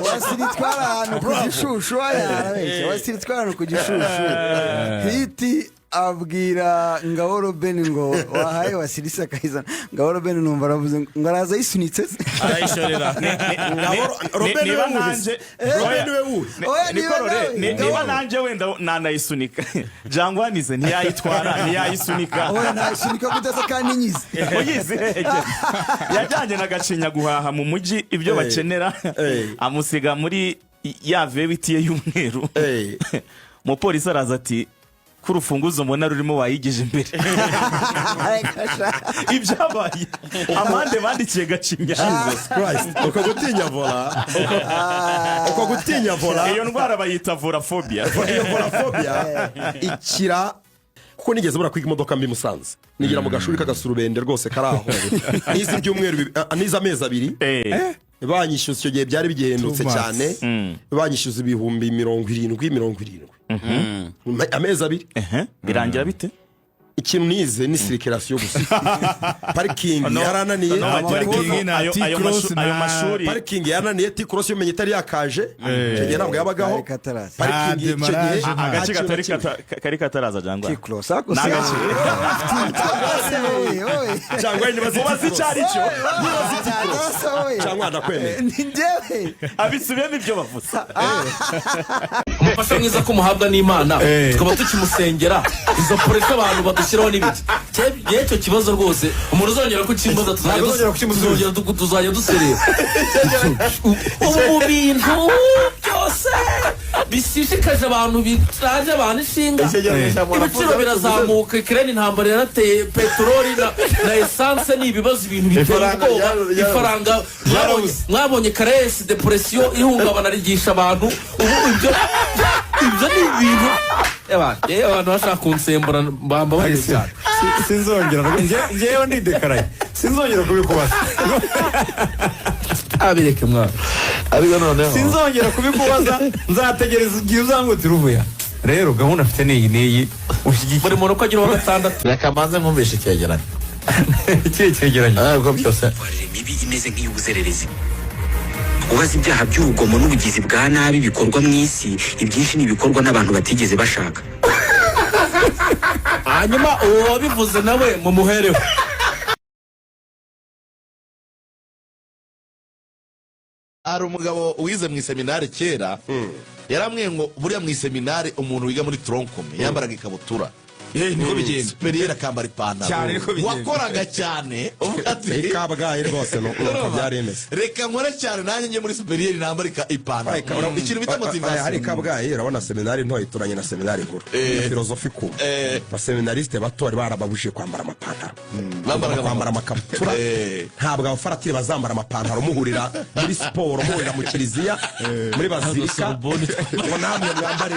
Wasili twari ahantu ku Gishushu, arabeshya. Wasili twari ahantu ku Gishushu, Hiti abwira Ngabo Robeni ngo wahaye Wasili se akayizana. Ngabo Robeni numva aravuze ngo araza ayisunitse se. Arayishorera. Robeni Niba we wuhe? nanjye Robeni we wuhe? Oya, Niko niba Rore, nawe, Ngabo. Niba nanjye wenda nanayisunika, Jangwanize ntiyayitwara, ntiyayisunika. Oya, ntayisunika gute se kandi nyizi? Uyizi yajyanye na Gacinya guhaha mu mujyi ibyo bakenera, amusiga muri ya V8 ye y'umweru. Umupolisi araza ati: "Ko urufunguzo mbona rurimo, wayigije imbere?" Ibyabaye, amande bandikiye Gacinya. Jesus Christ, uko gutinya volant, uko gutinya volant. Iyo ndwara bayita voraphobia. Iyo voraphobia ikira, kuko nigeze bura kwiga imodoka mbi Musanze, nigira mu gashuri k'agasurubende rwose kari aho, nize ibyumweru nize amezi 2. Banyishyuza, icyo gihe byari bigihendutse 2 months. cyane, banyishyuza 70,000, 70 amezi 2. Ehe, birangira bite? Ikintu nize ni circulation gusa, parking No, yarananiye. no, Parking na ayo T-cross ayo na- mashuri. Parking yarananiye, T-cross yumenye itari yakaje, icyo gihe ntabwo yabagaho. Kari kataraza. Parking Nta icyo gihe démarrage, nta Agace kintu na katari kimwe. kari kataraza, Jangwa. T-cross ako Ni se. agace. Wowe, wowe. Cyangwa niba zi Mubaze icyo ari cyo. T-cross, wowe. Cyangwa ndakwemeye. Ni njyewe. Abisubiyemo ibyo bavuze. Umufasha mwiza ko muhabwa n'Imana, tukaba tukimusengera, izo pressure abantu badushyiraho n'ibiki. Icyo kibazo rwose, umuntu uzongera kukimbaza tuzajya Ntabwo uzongera kukimusubiza. Tuzajya duserera. Ubu mu bintu byose bishishikaje abantu, bitaje abantu ishinga, ibiciro birazamuka, ikirere, intambara yarateye, peteroli na essence ni ibibazo, ibintu biteye Ifaranga ubwoba. ryarabuze. Ifaranga mwabonye karesi, dépression, ihungabana rigisha abantu. Ubu ibyo ni ibintu. Yewe, abantu bashaka kunsembura mbamba bari cyane. Sinzongera. Njyewe ndidekaraye, sinzongera kubikubaza. Abireke mwana. Ariko noneho Sinzongera kubikubaza, nzategereza igihe uzangutira uvuya. Rero gahunda afite ni iyi n'iyi ushyigikiye. Buri muntu uko agira uwa gatandatu. Reka mbanze nkumvishe icyegeranyo. Ikihe cyegeranyo? Ariko byose Imyitwarire mibi imeze nk'iy'ubuzererezi. Ubaza ibyaha by'urugomo n'ubugizi bwa nabi bikorwa mu isi, ibyinshi ni ibikorwa n'abantu batigeze bashaka. Hanyuma uwo wabivuze nawe mumuhereho. Hari umugabo wize mu iseminari kera, yaramwiye ngo buriya mu iseminari umuntu wiga muri tronc commun yambaraga ikabutura. Niko bigenda. Supérieur akambara ipantaro. Cyane, niko bigenda. Wakoraga cyane uvuga ati: I Kabgayi rwose nuko byari bimeze. "Reka nkore cyane nanjye njye muri supérieur nambara ipantaro." Ikintu bita Hari motivation. Kabgayi, urabona seminari nto ituranye na seminari nkuru ya philosophie ku baseminarisite bato, bari barababujije kwambara amapantaro. Bambaraga kwambara amakabutura. Ntabwo abafaratiri bazambara amapantaro muhurira muri siporo, muhurira mu kiliziya, muri bazilika, ngo namwe mwambare.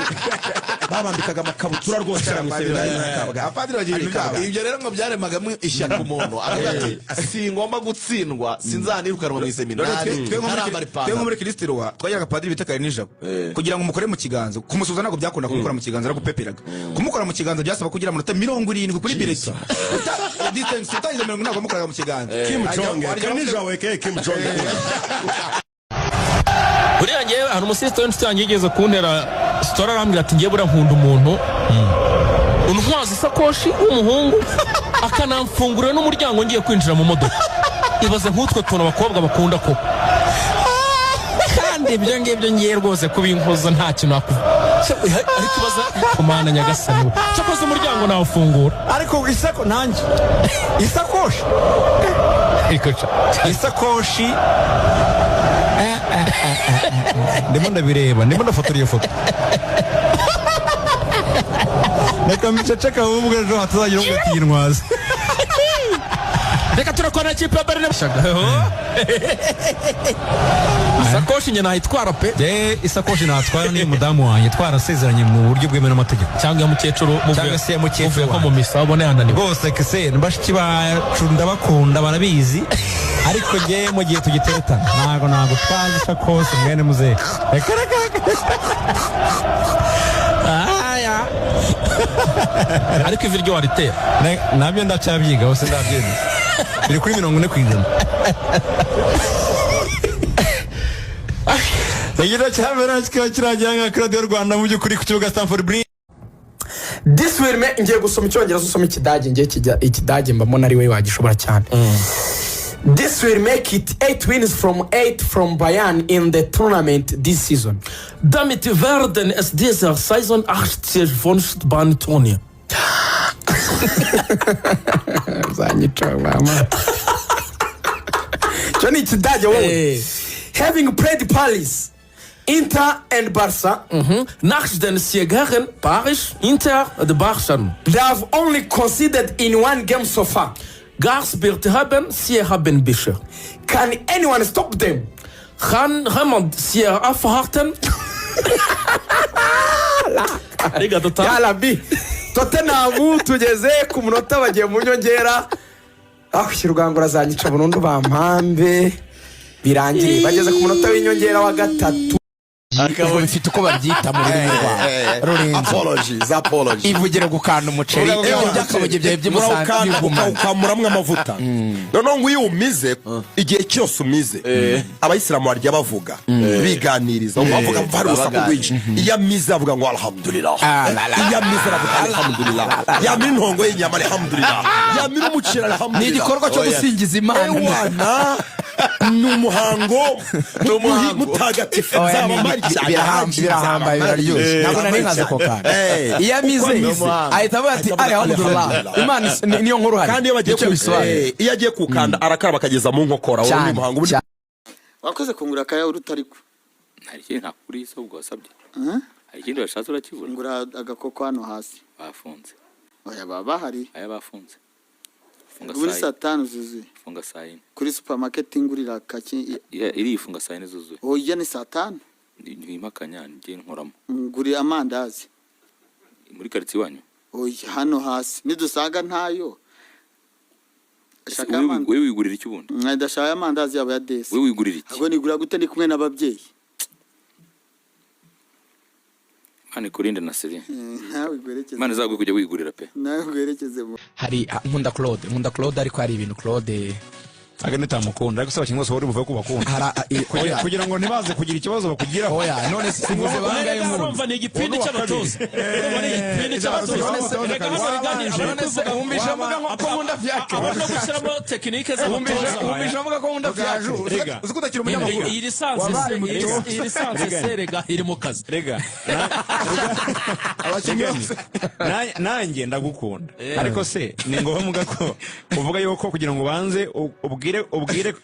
Babambikaga amakabutura rwose mu seminari ya Kabgayi. Abapadiri bagira ibintu byabo. Ibyo rero ngo byaremagamo ishyaka umuntu, aravuga ati: "Singomba gutsindwa, sinzanirukanwa mu iseminari Twe nko muri ntarambara twe nko ipantaro." muri Kirisitiruwa twagiraga padiri bita Kare nijabo. Kugira ngo umukore mu kiganza, kumusuhuza ntabwo byakunda, kumukora mu kiganza aragupeperaga. Kumukora mu kiganza byasaba kugira amanota 70 kuri bulletin. Distance utangiza 40 ntabwo wamukoraga mu kiganza. Kim Jong Harya Kanijabo aka Kim Jong. Buriya ngewe hari umusisiteri w'inshuti yanjye yigeze kuntera story, arambwira ati: "Ngewe buriya nkunda umuntu untwaza isakoshi w'umuhungu, akanamfungurira n'umuryango ngiye kwinjira mu modoka." Ibaze nk'utwo tuntu abakobwa bakunda koko! Kandi ibyo ngibyo ngiye rwose kubinkoza nta kintu nakuvuga, ariko ibaza kumana nyagasani we, cyakoze umuryango nawufungura. Ariko isako nanjye isakoshi Ariko isakoshi ndimo ndabireba, ndimo ndafotora iyo foto. Reka mbiceceka ahubwo ejo hatazagira uvuga ati: "Yintwaze." Reka turakora ikipe ya Berlin. Isakoshi njye nayitwara pe. Ye, isakoshi natwara ni umudamu wanjye twarasezeranye mu buryo bwemewe n'amategeko. Cyangwa iya mukecuru muvuye- Cyangwa se iya mukecuru muvuye nko wanjye. mu misa ubone yananiwe. Rwose kese bashiki bacu ndabakunda, barabizi, ariko njye mu gihe tugiteretana ntabwo nagutwaza isakoshi mwene muzehe. Reka reka reka. Aya. Ariko ivi ryo waritera. Nabyo ndacyabyiga hose, ndabyemeza, biri kuri 40%. Igice cya mbere kikaba kirangira nka kuri Radiyo Rwanda, mu by'ukuri, ku kibuga Stamford Bridge. This will make, ngiye gusoma Icyongereza, usoma Ikidage. Ngiye Ikidage mbamo ari we wagishobora cyane. This will make it eight wins from eight from Bayern in the tournament this season. Damit werden es dieser Saison 80 von Turnier. Uzanyica mama. Icyo ni Ikidage wowe. Having played Paris, Inter and Barca, Nach den Siegern Paris, Inter de Barça. They have only conceded in one game so far. Gespielt haben sie haben bisher. Can anyone stop them? Kann jemand sie aufhalten? Rega dota. Yarabi, Tottenham tugeze ku munota, bagiye mu nyongera. Aho Rwangura azanyica burundu, bampambe birangire. Bageze ku munota w'inyongera wa gatatu. Ubwo bifite uko babyita mu rurimi rwawe, Rurenze. Apologies, apologies. Ivugire gukanda umuceri, ibyo by'akabuge byawe by'imusanze Urawukanda, bigumana. ukawukamuramwo amavuta. Noneho ngo iyo umize, igihe cyose umize, abayisilamu barya bavuga, biganiriza, bavuga, hari urusaku rwinshi. Iyo amize avuga ngo alhamdulillah. Ah, la, la. Iyo amize aravuga alhamdulillah. Yamira intongo y'inyama, alhamdulillah. Yamira umuceri, alhamdulillah. Ni igikorwa cyo gusingiza Imana. Ewana, ni umuhango umuhango. mutagatifu. Oya, Nzaba mpari cyane. Birahambaye, biraryoshye. Ntabwo nari nkazi ako kantu. Eh. Iyo amize ahita avuga ati alhamdulillah, Imana niyo nkuru hari. Kandi iyo bagiye Icyo bisobanuye. Iyo agiye kuwukanda arakaraba akageza mu nkokora. Uwo ni Cyane, umuhango cyane. Wakoze kungura akayawurute, ariko Hari ikindi ntakuriye se ubwo wasabye? Hari ikindi washatse urakibura? Ngura agakoko hano hasi. Bafunze. Oya, baba bahari. Aya bafunze. Funga. Muri Saa saa yine. 5 zuzuye. Funga saa 4. Kuri supermarket ngurira kaki. Iri ifunga saa 4 zuzuye. Oya, ni saa 5. Ntibimakanya, njye nkoramo. Ngurira amandazi. Muri karitsiye iwanyu? Oya, hano hasi nidusanga ntayo. Ese Shaka wewe wigurira iki ubundi? Ndashaka amandazi yabo ya desi. Wewe wigurira iki? Ahubwo nigura gute ndi kumwe n'ababyeyi? Imana ikurinde na seri. Nawe gwerekeze. Imana izaguhe kujya wigurira pe. Nawe gwerekeze mu Hari nkunda Claude, nkunda Claude, ariko hari ibintu Claude Aga nitamukunda, ariko se abakinnyi bose bari buvuge ko bakunda Oya. Kugira ngo ntibaze kugira ikibazo bakugiraho. Oya, none se sivuze bangahe nkunda? Urumva ni igipindi cy'abatoza. Urumva ni igipindi cy'abatoza. Erega hano biganije. None se wumvisha mvuga ngo ko nkunda Fiacre? Aba no gushyiramo tekinike z'abatoza. Wumvisha mvuga ko nkunda Fiacre? Rega. Uzi ko utakiri umunyamakuru. Iyi licence Wabaye se, umutoza. iyi licence se rega iri mu kazi. Rega. Abakinnyi bose. Nanjye ndagukunda, ariko se ni ngombwa ko uvuga yuko kugira ngo ubanze ubwire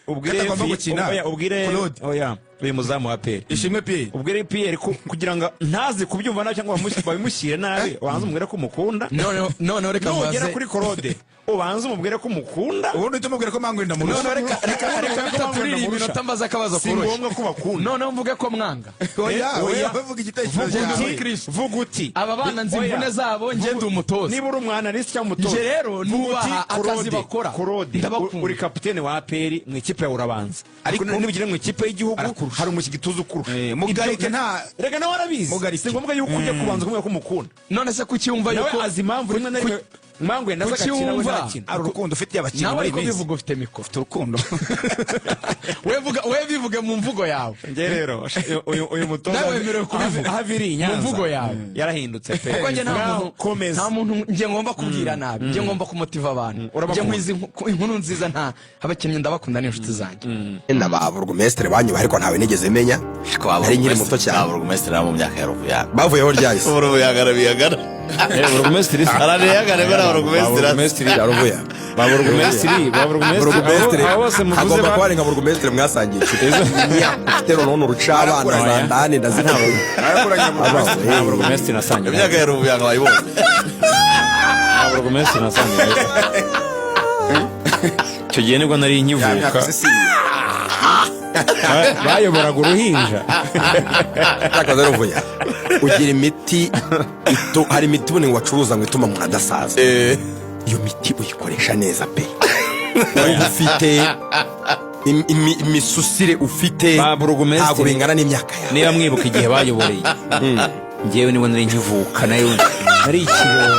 Katagomba gukina. Oya, ubwire Claude. Oya, uyu muzamu wa APR. Ishimwe Pierre. Ubwire Pierre kugira ngo ntaze kubyumva nabi cyangwa babimushyire nabi, ubanze umubwire ko umukunda. Noneho reka Nugera mbaze. kuri Claude, ubanze umubwire ko umukunda. Ubundi uhita umubwira ko Mangwenda ndamurusha. Noneho reka bitatuririye iminota, mbaze akabazo Si koroshye. ngombwa ko bakunda. Noneho mvuge ko mwanga? Oya, Oya. oya, bavuga igitekerezo Vuga cyawe. uti, vuga uti Aba bana nzi Oya. imvune zabo, njye ndi umutoza. Niba uri umwanalisi cyangwa umutoza, Njye rero vuga uti, nubaha akazi Claude, bakora. Claude, Ndabakunda. uri kapitene wa APR, mu ikipe yawe urabanza, ariko nibugire mu ikipe y'igihugu hari umukinnyi tuzi ukurusha. Mugarike Ibyo- nta Rega nawe arabizi. Mugarike. Si ngombwa yuko ujya kubanza kumubwira ko umukunda. None se kuki wumva Nawe yuko azi impamvu rimwe na rimwe Mangwenda aza kuki agakina, we wumva ntakina. Ari urukundo ufitiye abakinnyi Nawe muri iyi ariko minsi. bivuga ufite mikoro. Ufite urukundo. We bivuge mu mvugo yawe. Njye rero uyu mutoza Nawe wemerewe kubivuga. aho aviriye i Mu Nyanza mvugo yawe. yarahindutse pe. Kuko njye nta Ngaho, muntu komeza. nta muntu njye ngomba kubwira nabi, njye ngomba kumotiva abantu. Urabakunda. Njye nkwizi inkuru nziza, nta abakinnyi ndabakunda, ni inshuti zanjye. Na ba burugumesitiri banyubaha, ariko ntawe nigeze menya, nari nkiri muto cyane. Burugumesitiri mu myaka ya Ruvuyanga. Bavuyeho ryahise. Ruvuyanga arabiyagana. Burugumesitiri. Arabiyagana ko burugumesitiri. Burugumesitiri. Ruvuya. Ba burugumesitiri, ba burugumesitiri. Burugumesitiri. Abo bose muvuze Hagomba kuba hari nka burugumesitiri mwasangiye inshuti ufite noneho urucabana za ndani ndazifite. Nta burugumesitiri nasangiye. Imyaka ya Ruvuyanga wayibonye. Nta burugumesitiri nasangiye. Icyo gihe nibwo nari nkivuka. Bayoboraga uruhinja. Akazi Ruvuya, ugira imiti hari imiti ubundi ngo bacuruza ngo ituma umuntu adasaza. Iyo miti uyikoresha neza pe. Uba ufite imisusire ufite Ba burugumesitiri. ntabwo bingana n'imyaka yawe. Niba mwibuka igihe bayoboreye, njyewe nibwo nari nkivuka, nayo nari ikibondo.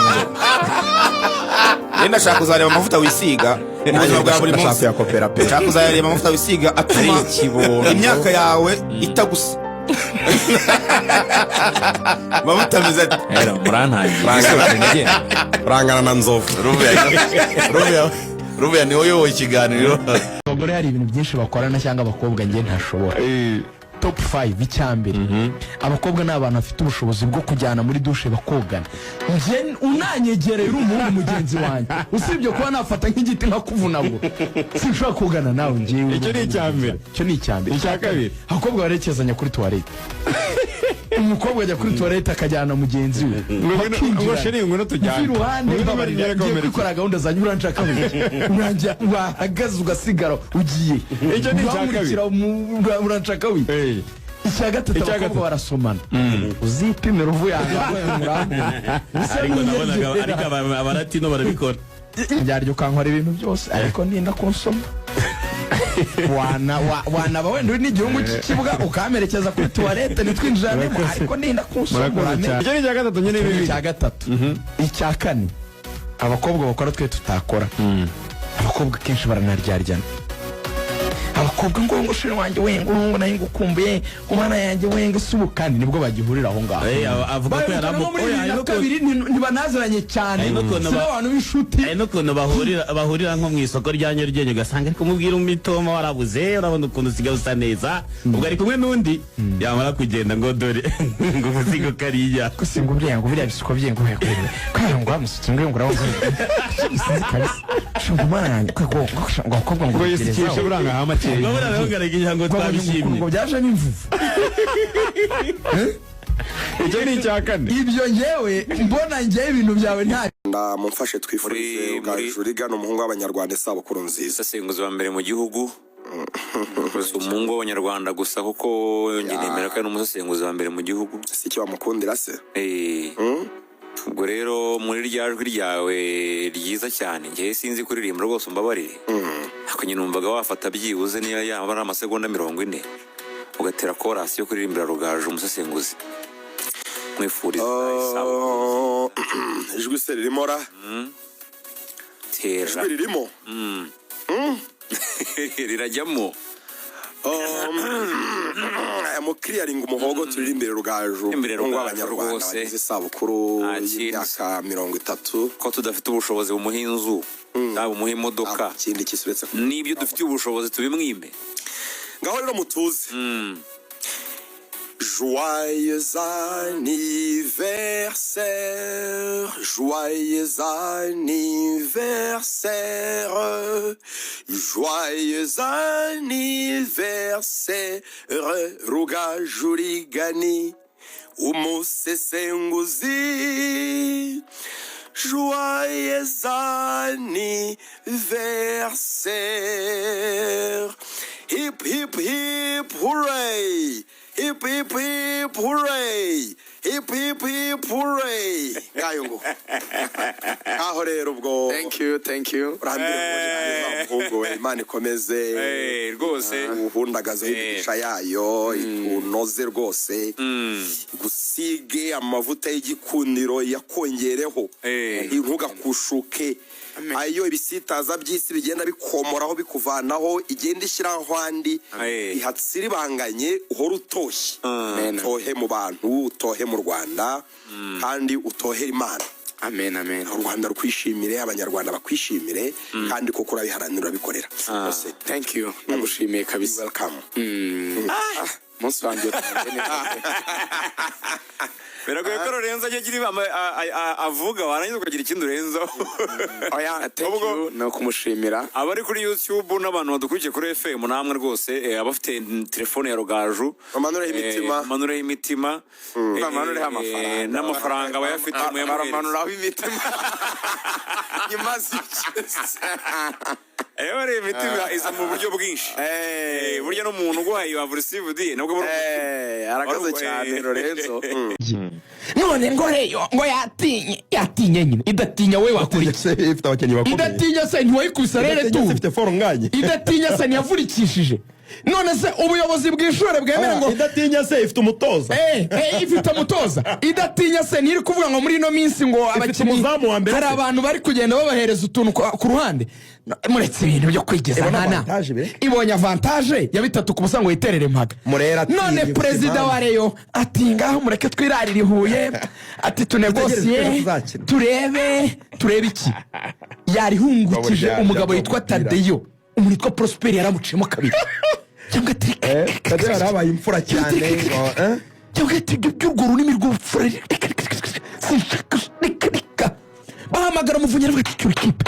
Rero ndashaka kuzareba amavuta wisiga mu buzima bwa buri Ndashaka munsi. kuyakopera pe. Ndashaka kuzareba amavuta wisiga atuma Ari ikibondo. imyaka yawe itagusa. Mavuta ameze ati Murantangiye. Urangana na nzovu. Rubeya niwe uyoboye ikiganiro. Abagore hari ibintu byinshi bakorana cyangwa abakobwa njye ntashobora. Top 5, icyambere, abakobwa ni abantu bafite ubushobozi bwo kujyana muri douche bakogana. Njye unanyegereye uri umuhungu mugenzi wanjye, usibye kuba nafata nk'igiti nkakuvunagura, sinshobora kogana nawe njyewe. Icyo ni icya mbere. Icyo ni icya mbere. Icya kabiri? Abakobwa barekezanya kuri toilette. Umukobwa ajya kuri toilette akajyana mugenzi we, Ngo bakinjirana. Chéri, ngwino tujyane. Mva iruhande. Ngwino Mbabarira, ngwino ngiye ngwino. kwikora gahunda zanjye. Uranshaka uranjya wahagaze ugasigara ugiye? Icyo ni icya Urankurikira, uranshaka wi. Icya gatatu, Icya abakobwa gatatu. barasomana. Uzipimira uvuye ahantu. Ariko nabonaga, ariko abaratino barabikora. Byaryo ukankora ibintu byose, ariko ninda kunsoma wanaba wenda uri n'igihugu cy'ikibwa ukamperekeza kuri toilette ntitwinjiranemo, ariko ninda kunsoma Murakoze cyane. Icyo ni icya gatatu nyine. Icyo ni Bibiri. Icya gatatu. Icya kane abakobwa bakora twe tutakora, abakobwa kenshi baranaryarya. Abakobwa ngo chéri wanjye we, ngo nayo ngukumbuye, ngo mana yanjye we, ngo si ubu, kandi nibwo bagihurira aho ngaho. Avuga ko yari Baherukana nko muri oya, bibiri hari na n'ukuntu- kabiri, ntibanaziranye cyane, Hari n'ukuntu si n'abantu b'inshuti. Hari n'ukuntu bahurira nko mu isoko rya Nyarugenge, ugasanga ari kumubwira umitoma warabuze, urabona ukuntu usigaye usa neza, ubwo ari kumwe n'undi, yamara kugenda ngo dore ngo umuzigo kariya. Gusa ngo buriya, ngo biriya bisuko bye, ngo kubera ngo wamusutse, ngo urabona sinzi kabisa, ngo mana yanjye, ngo abakobwa ngo Ngo yisukishe buranga ha makeya. Ngo buriya nawe ngaragira ngo twabishimye. Ngo byajemo imvuvu. Icyo ni icya kane. Ibyo ngewe mbona ngewe ibintu byawe nta Mumfashe twifurize Rugaju Rigana, umuhungu w'Abanyarwanda, isabukuru nziza. Umusesenguzi wa mbere mu gihugu, si umuhungu w'Abanyarwanda gusa, kuko njye nemera ko ari n'umusesenguzi wa mbere mu gihugu. Si icyo bamukundira se? Ubwo rero muri rya jwi ryawe ryiza cyane, njyewe sinzi kuririmba rwose, umbabarire, ariko nyine numvaga wafata byibuze niyo yaba ari amasegonda 40 ugatera korasi yo kuririmbira Rugaju umusesenguzi, mwifuriza isabukuru. Ijwi se ririmo ra? Tera. Ijwi ririmo. Rirajyamo. Mukiriyaringa umuhogo, turirimbire Rugaju, Imbere umuhungu Rugaju w'Abanyarwanda rwose. wagize isabukuru Nta kindi. y'imyaka 30. Ko tudafite ubushobozi bumuha inzu yaba umuha imodoka, ikindi kisuretse n'ibyo dufitiye ubushobozi tubimwime. Ngaho rero mutuze. Joyeux anniversaire, joyeux anniversaire, joyeux anniversaire, Rugaju Rigani, umusesenguzi. Joyeux anniversaire. Hip, hip, hip, hooray. Hip, hip, hip, hooray. Hip, hip, hip, hooray. Ngayo ngo. Aho rero ubwo. Thank you, thank you. Urambire muhungu we, Imana ikomeze rwose uhundagazeho imigisha yayo, ikunoze rwose, igusige amavuta y'igikundiro, yakongereho, ntugakushuke ayo ibisitaza by'isi bigenda bikomoraho bikuvanaho, igenda ishyiraho andi ihatsiribanganye, uhore utoshye, utohe mu bantu, utohe mu Rwanda, kandi utohere Imana. Amen, amen. U Rwanda rukwishimire, Abanyarwanda bakwishimire, kandi koko urabiharanira, urabikorera. Rwose. Thank you, ndagushimiye kabisa. Welcome. Umunsi wanjye utangiye neza. Biragoye ko Lorenzo ajya agira avuga, warangiza ukagira ikindi urenzaho. Oya, thank you, ni ukumushimira. Abari kuri YouTube n'abantu badukurikiye kuri FM namwe rwose, abafite telefone ya Rugaju, bamanureho imitima. Bamanureho imitima. Bamanureho amafaranga. N'amafaranga abayafite muyamuhereze. Baramanuraho imitima nyuma z'ikisi. Ewe, reba, imitima iza mu buryo bwinshi. Burya n'umuntu uguhaye you have received nabwo buri Arakaze cyane Lorenzo. None ngo reyo ngo yatinye, yatinye nyine, idatinya we wakora iki? Ifite abakinnyi bakomeye. Idatinya se ntiwayikubise rere tu? Idatinya se ifite forunganye. Idatinya se ntiyavurikishije? None se ubuyobozi bw'ishuri bwemere ngo Idatinya se ifite umutoza? Ifite umutoza. Idatinya se ntiri kuvuga ngo muri ino minsi ngo abakinnyi umuzamu wa mbere hari se? Abantu bari kugenda babahereza utuntu ku ruhande? No, muretse ibintu byo kwigeza Ibona nkana. avantage be. Ibonye avantage ya 3-0 ngo yiterere mpaga. Murera ati, None "Ifite perezida impamvu." wa Rayon ati: "Ngaho mureke twirarire i Huye," ati: "Dutegereze "Tunegosiye uko tuzakina." Turebe, turebe iki yarihungukije. Babura Umugabo witwa umupira. Tadeyo, umuntu witwa Prosperi yaramuciyemo kabiri, cyangwa ati Tadeyo yarabaye imfura cyane ngo, eh? Cyangwa ati: "Ibyo by'urwo rurimi rw'ubupfura, reka, reka, reka, sinshaka, reka, reka." Bahamagara Umuvunyi, aravuga ati: "Cyura ikipe."